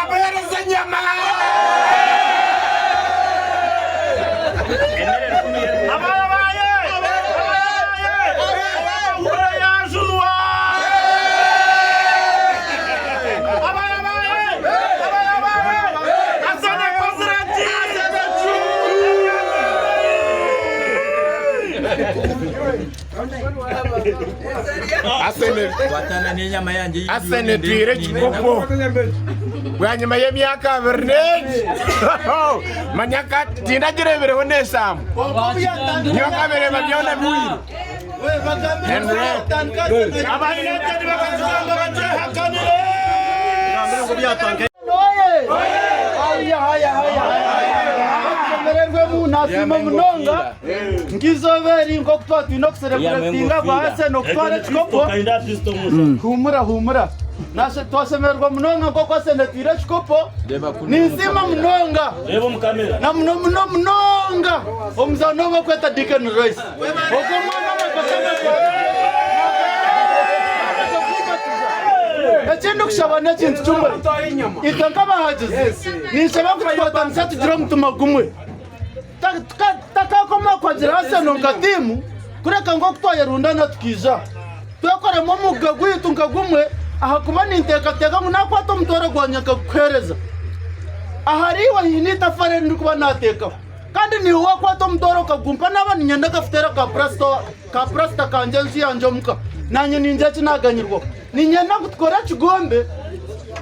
Nabahereza enyama. Arsenal etwire ekikopo bwanyima y'emyaka abiri n'egi. Manya ka tindagireebireho n'eshaamu. Nyowe nkabireeba byona bihweire. Henry. Tushemererwemu nasiima munonga nk'eizooba eri nk'oku twaba twine okusereburetinga gwa Arsenal kutwara ekikopo. Humura humura. Twashemererwa munonga nk'oku Arsenal etwire ekikopo. Ninsiima munonga na muno muno munonga omuzaani ou barikweta Declan Rice. Ogwo omwana Eki ndikushaba n'ekintu kimwe, itwe nk'abahagizi ninshaba ngu tukwatanise tugire omutima gumwe. Tutakakoma kuhagira Arsenal nka tiimu kureka nk'oku twayerundana tukaija twekoremu omuga gwaitu nka gumwe ahakuba ninteekateeka ngu naakwata omutwaro gwangye nkagukuheereza. Ahariiwe haine eitafaari eri ndikuba naateekaho. Kandi naiwe waakwata omutwaro okagumpa naaba niinyenda akafuteera ka purasita ka purasita kangye enju yangye omuka, naanye ningira eki naaganyirwaho. Niinyenda ngu tukore ekigombe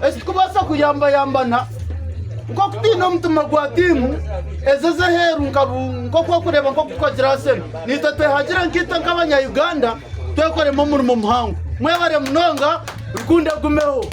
eki turikubaasa kuyambayambana nk'oku twine omutima gwa tiimu ezi ez'aheeru nka nk'oku orikureeba nk'oku tukagira Arsenal. Naitwe twehagire nkaitwe nk'abanya-Uganda twekoremu omurimo muhango. Mwebare munonga, rukundo egumeho.